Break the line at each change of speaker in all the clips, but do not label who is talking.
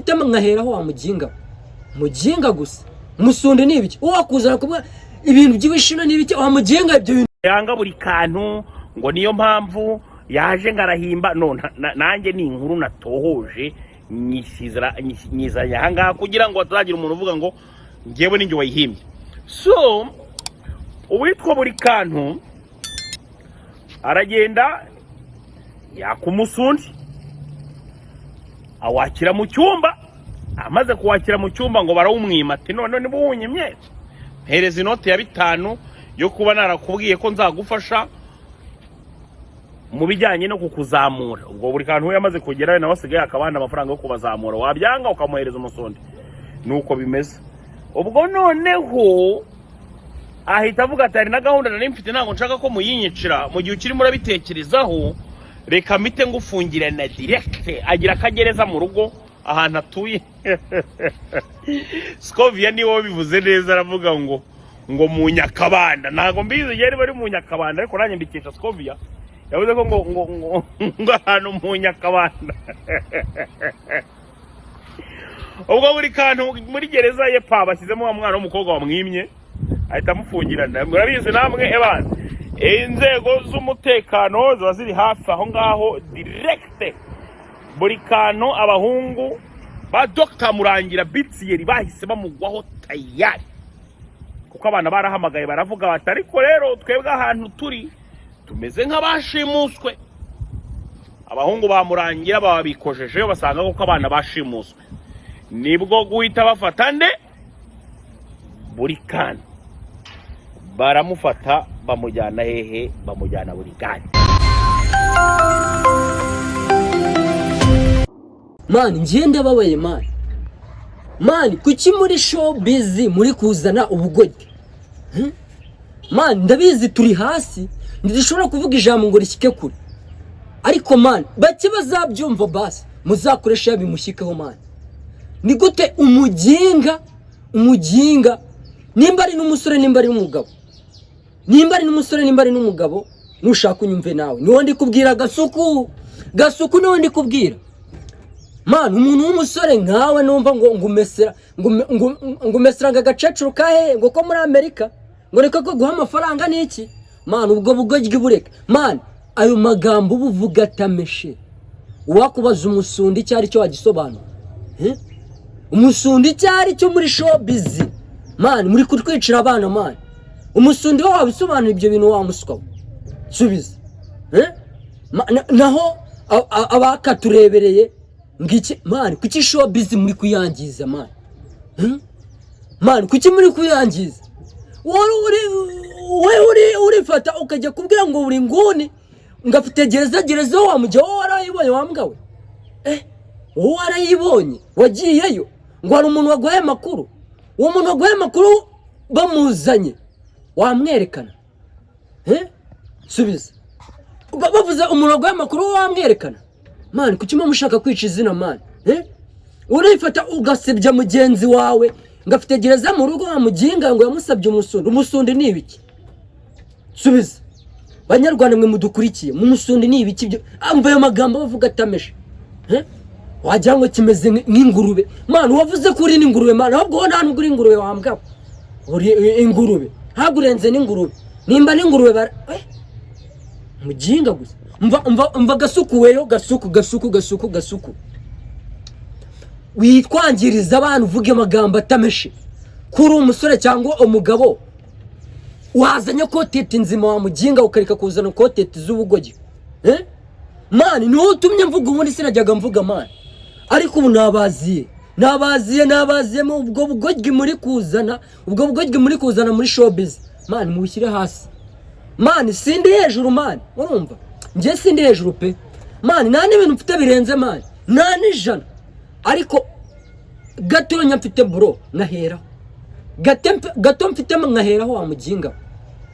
mfite nkaheraho wa muginga, muginga gusa. Umusundi ni ibiki? Wakuzana kuvuga ibintu by'ibishino ni ibiki wa muginga? Ibyo bintu
Yanga buri kantu ngo niyo mpamvu yaje ngo arahimba. No nanjye ni inkuru natohoje, nyizanye ahangaha kugira ngo hatazagira umuntu uvuga ngo ngewe ninjye wayihimbye. So uwitwa buri kantu aragenda yaka umusundi, awakira mu cyumba. Amaze kuwakira mu cyumba, ngo barawumwima. Ati: "None niba uwunyimye, mpereza inoti ya 5 yo kuba narakubwiye ko nzagufasha mu bijyanye no kukuzamura." Ubwo buri kantu we yamaze kugerayo, nawe asigaye akabanda amafaranga yo kubazamura, wabyanga ukamuhereza umusundi. Nuko bimeze. Ubwo noneho ahita avuga ati: "Hari na gahunda nari mfite, ntabwo nshaka ko muyinyicira mu gihe ukirimo urabitekerezaho, reka mpite ngufungirana direct." Agira akagereza mu rugo ahantu atuye. Scovia niwe wabivuze neza, aravuga ngo mu Nyakabanda. Ntabwo mbizi igihe bari mu Nyakabanda, ariko nanjye mbikesha Scovia. Yavuze ko ngo ahantu mu Nyakabanda. Ubwo buri kantu muri gereza ye pa bashyizemo wa mwana w'umukobwa wamwimye, ahita amufungirana. Murabizi namwe ebana, inzego z'umutekano ziba ziri hafi aho ngaho direct. Buri kantu, abahungu ba Dr Murangira Bitsiyeri bahise bamugwaho tayari, kuko abana barahamagaye baravuga bati: "Ariko rero twebwe ahantu turi tumeze nk'abashimuswe." Abahungu ba Murangira baba bikojejeyo, basanga koko abana bashimuswe. Nibwo guhita bafata nde? Buri kantu. Baramufata, bamujyana hehe? Bamujyana buri kanya.
Man, njye ndababaye man. Man, kuki muri showbiz muri kuzana ubugoryi? Hmm? Man, ndabizi turi hasi, ntidushobora kuvuga ijambo ngo rishyike kure, ariko man, bake bazabyumva basi muzakoresha bimushyikeho. Man, ni gute umuginga, umuginga, nimba ari n'umusore, nimba ari n'umugabo, nimba ari n'umusore, nimba ari n'umugabo, nushaka unyumve nawe, niwo ndi kubwira. Gasuku, Gasuku, niwo ndi kubwira. Man, umuntu w'umusore nkawe, numva ngo umesera ngo umesera ngo agacecuru kahe, ngo ko muri Amerika, ngo reka ko guha amafaranga ni iki? Man, ubwo bugoryi bureka. Man, ayo magambo uba uvuga atameshe, uwakubaza umusundi icyo ari cyo wagisobanura? Eh? Umusundi icyo ari cyo muri showbiz? Man, muri kutwicira abana. Man, umusundi wo wabisobanura ibyo bintu wa muswa we? Subiza. Eh? Naho abakaturebereye ngiki? Man, kuki showbiz muri kuyangiza man? Hmm? Man, kuki muri kuyangiza? Wowe uri, wowe uri urifata ukajya kubwira ngo buri nguni ngo afite gereza. Gereza wa mujya, wowe warayibonye wa mbwa we? Eh, wowe warayibonye? Wagiyeyo? Ngo hari umuntu waguhaye amakuru. Uwo muntu waguhaye amakuru bamuzanye wamwerekana? Eh, subiza. Bavuze umuntu waguhaye amakuru wamwerekana? Man, kuki muba mushaka kwica izina man? Eh, urifata ugasebya mugenzi wawe ngo afite gereza mu rugo, wa muginga, ngo yamusabye umusundi. Umusundi ni ibiki? Subiza. Banyarwanda mwe mudukurikiye, mu musundi ni ibiki byo amva ayo magambo bavuga atameshe? Eh? Wagira ngo kimeze nk'ingurube. Man, wavuze ko uri n'ingurube man. Ahubwo wowe nta nubwo uri ingurube wa mbwa we. Uri ingurube, ntabwo urenze n'ingurube. Nimba n'ingurube bara muginga gusa. Mva, mva, mva. Gasukuweyo, Gasuku, Gasuku, Gasuku, Gasuku, witwangiriza abana uvuge amagambo atameshe. Kuri umusore cyangwa umugabo wazanye content nzima wa muginga, ukareka kuzana content z'ubugoryi. Eh? Man, niwowe utumye mvuga. Ubundi sinajyaga mvuga man, ariko ubu nabaziye, nabaziye, nabaziye mu ubwo bugoryi muri kuzana, ubwo bugoryi muri kuzana muri showbiz. Man, mubushyire hasi. Man, sindi hejuru man, urumva? Njye sindi hejuru pe man, nta n'ibintu mfite birenze man, nta n'ijana, ariko gatonya mfite bro nkaheraho. Gato mfitemo nkaheraho wa muginga,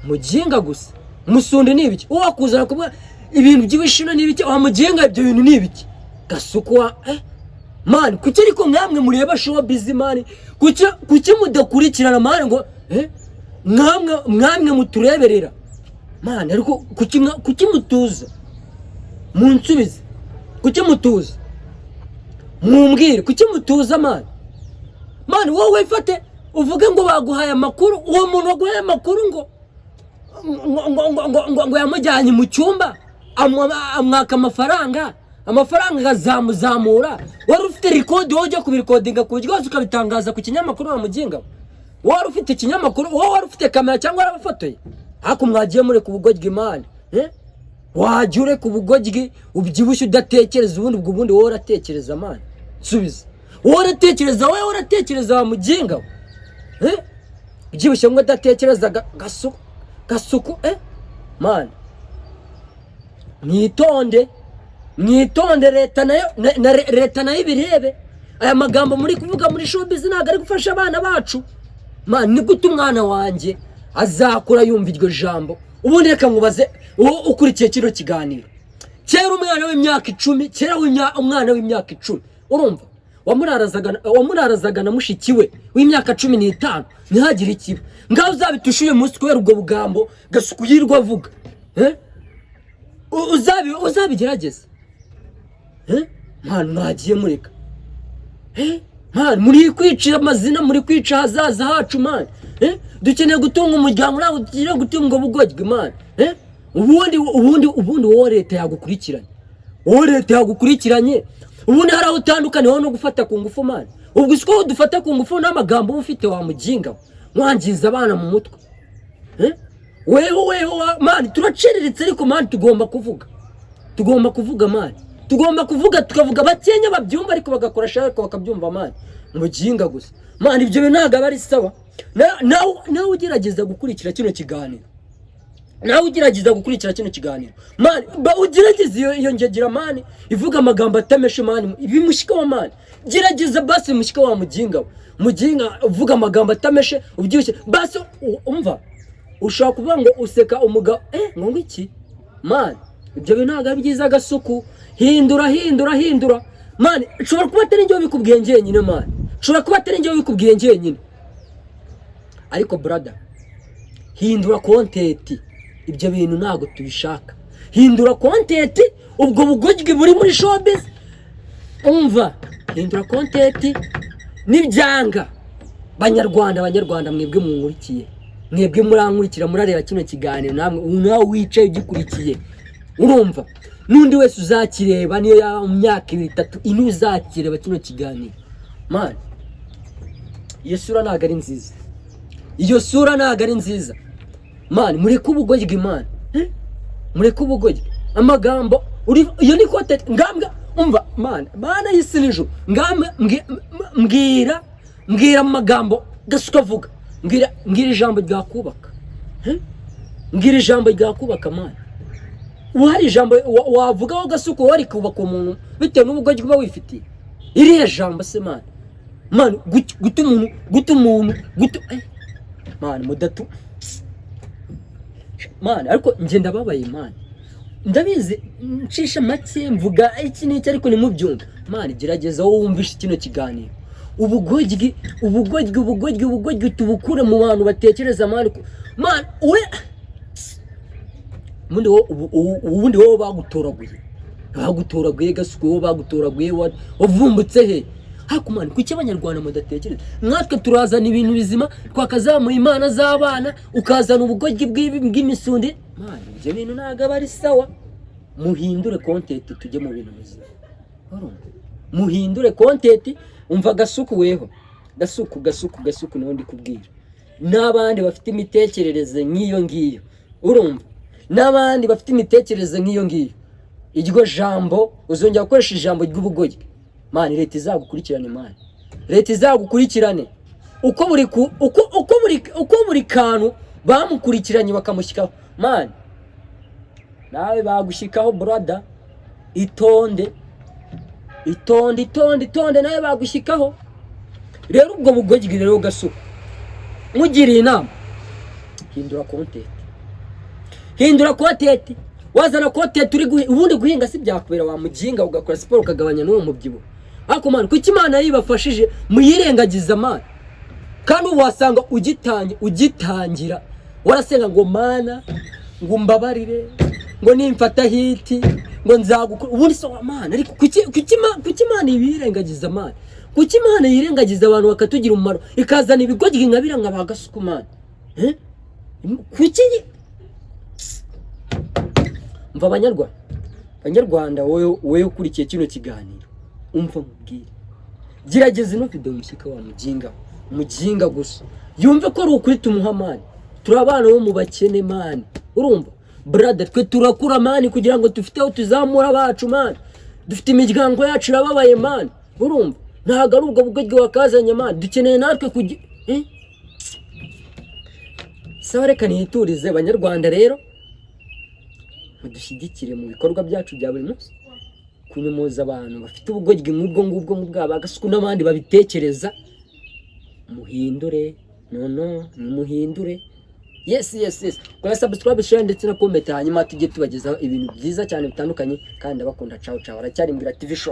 muginga gusa. Umusundi ni ibiki? Wakuzana kuvuga ibintu by'ibishino ni ibiki wa muginga? Ibyo bintu ni ibiki, Gasuku wa? Eh man, kuki ariko mwamwe mureba showbiz man, kuki mudakurikirana man? Ngo mwamwe mutureberera man, ariko kuki mutuza? Munsubize, kuki mutuza? Mumbwire, kuki mutuza, man? Man, wowe fate uvuge ngo baguhaye amakuru, uwo muntu waguhaye amakuru ngo yamujyanye mu cyumba, amwaka amafaranga, amafaranga akazamuzamura. Wari ufite record wowe ujya kubirecordinga ku buryo wose ukabitangaza ku kinyamakuru? Wa muginga we, wari ufite ikinyamakuru wowe? Wari ufite kamera cyangwa warabafotoye? Ariko mwagiye mureka ubugoryi, man, eh? Wajya ureka ubugoryi, ubyibushye udatekereza. Ubundi ubwo ubundi wowe uratekereza, man? Nsubiza, wowe uratekereza? Wowe uratekereza, wa muginga we, eh? Ubyibushye ngo udatekereza, gasuku gasuku, eh? Man, mwitonde, mwitonde. Leta nayo leta nayo ibirebe. Aya magambo muri kuvuga muri showbiz ntabwo ari gufasha abana bacu. Man, ni gute umwana wanjye azakura yumva iryo jambo? Ubundi reka nkubaze, wowe ukurikiye kino kiganiro, kera umwana w'imyaka 10, kera umwana w'imyaka 10, urumva, wamurarazaga na mushiki we w'imyaka 15 ntihagire ikiba. Ngaho uzabitusha uyu munsi kubera ubwo bugambo Gasuku yirirwa avuga, eh? Uzabigerageze, eh? Man, mwagiye mureka, eh? Man, muri kwicira amazina, muri kwica ahazaza hacu, man, eh? Dukeneye gutunga umuryango, ntabwo dukeneye gutunga ubugoryi, man, eh? Ubundi wowe leta yagukurikiranye, wowe leta yagukurikiranye. Ubundi hari aho utandukanye wowe no gufata ku ngufu, man. Ubwo siko dufata ku ngufu n'amagambo uba ufite, wa muginga we, mwangiza abana mu mutwe, eh? Weho weho man, turaciriritse, ariko man, tugomba kuvuga, tugomba kuvuga, man, tugomba kuvuga, tukavuga bakenya babyumva, ariko bagakora shaka bakabyumva, man. Muginga gusa, man, ibyo bintu ntabwo aba ari sawa. Nawe ugerageza gukurikira kino kiganiro, nawe ugerageza gukurikira kino kiganiro, man, ugerageze iyo ngegera, man, ivuga amagambo atameshe, man, bimushyika wa, man, gerageza basi mushyika wa muginga we. Muginga uvuga amagambo atameshe, ubyibushye, basi umva, ushobora kuvuga ngo useka umugabo, eh, ngo iki? Man, ibyo bintu ntabwo ari byiza. Gasuku, hindura, hindura, hindura, man. Nshobora kuba atari njyewe ubikubwiye njyenyine, man, nshobora kuba atari njyewe ubikubwiye njyenyine, ariko brother, hindura content. Ibyo bintu ntabwo tubishaka. Hindura content, ubwo bugoryi buri muri showbiz, umva, hindura content. Nibyanga, banyarwanda, banyarwanda mwebwe munkurikiye, mwebwe murankurikira, murareba kino kiganiro, namwe nawe wicaye ugikurikiye, urumva, n'undi wese uzakireba, niyo yaba mu myaka 2, 3, 4 uzakireba kino kiganiro, man, iyo sura ntabwo ari nziza, iyo sura ntabwo ari nziza, man. Mureke ubugoryi, man, eh? Mureke ubugoryi, amagambo uri iyo ni content ngambwa. Umva, man, mana y'isi n'ijuru, ngambwa, mbwira, mbwira amagambo Gasuka avuga, mbwira, mbwira ijambo ryakubaka, eh? Mbwira ijambo ryakubaka, man. Ubu hari ijambo wavugaho Gasuku wari kubaka umuntu bitewe n'ubugoryi uba wifitiye? Iriya jambo se, man? Man, guta umuntu, guta umuntu, guta, eh? Man, mudatu, man. Ariko njye ndababaye, man. Ndabizi ncisha make, mvuga iki n'iki, ariko ntimubyumve. Man, gerageza wowe wumvishe kino kiganiro, ubugoryi, ubugoryi, ubugoryi, ubugoryi tubukure mu bantu batekereza, man. Man, we ubundi wowe ubundi wowe bagutoraguye, bagutoraguye, Gasuku, wowe bagutoraguye, wavumbutse he? Ariko man, kuki abanyarwanda mudatekereza? Nkatwe turazana ibintu bizima, twakazamuye imana z'abana, ukazana ubugoryi bw'imisundi. Man, ibyo bintu ntabwo aba ari sawa. Muhindure content, tujye mu bintu bizima. Urumva? Muhindure content. Umva Gasuku, weho Gasuku, Gasuku, Gasuku, niwo ndi kubwira, n'abandi bafite imitekerereze nk'iyo ngiyo, urumva, n'abandi bafite imitekerereze nk'iyo ngiyo, iryo jambo uzongera gukoresha ijambo ry'ubugoryi, man, leta izagukurikirane, man, leta izagukurikirane uko buri ku, uko uko buri uko buri kantu bamukurikiranye bakamushyikaho, man, nawe bagushyikaho, brother. Itonde, itonde, itonde, itonde, nawe bagushyikaho. Rero ubwo bugoryi rero, Gasuku, mugiriye inama, hindura content, hindura content. Wazana content uri ubundi guhinga si byakubera, wa muginga, ugakora siporo, ukagabanya n'uwo mubyibuho. Ariko man, kuki Imana yibafashije muyirengagiza, man? Kandi ubu wasanga ugitangira warasenga ngo Mana, ngo umbabarire. Ngo nimfata hit ngo nzagukora. Ubundi se wa man, ariko kuki Imana ibirengagiza, man? Kuki Imana yirengagiza abantu bakatugira umumaro, ikazana ibigoryi nka biriya, nka ba Gasuku, man? Eh? Kuki? Mva abanyarwanda, abanyarwanda, wowe ukurikiye kino kiganiro, umva mubwire, gerageza ino video mushyike wa muginga, muginga gusa yumve ko ari ukuri tumuha, man. Turi abana bo mu bakene, man. Urumva brother, twe turakura, man, kugira ngo dufite aho tuzamura abacu, man. Dufite imiryango yacu irababaye, man. Urumva ntabwo ari ubwo bugoryi wakazanye, man. Dukeneye natwe kugi, eh? Sawa, reka niturize. Banyarwanda rero, mudushyigikire mu bikorwa byacu bya buri munsi, kunyomoza abantu bafite ubugoryi nk'ubwo ngubwo, nk'ubwa ba Gasuku n'abandi babitekereza. Muhindure, no muhindure. Yes, kora subscribe, share ndetse na comment, hanyuma tujye tubagezaho ibintu byiza cyane bitandukanye. Kandi ndabakunda. Ciao ciao, aracyari Mbwira TV Show.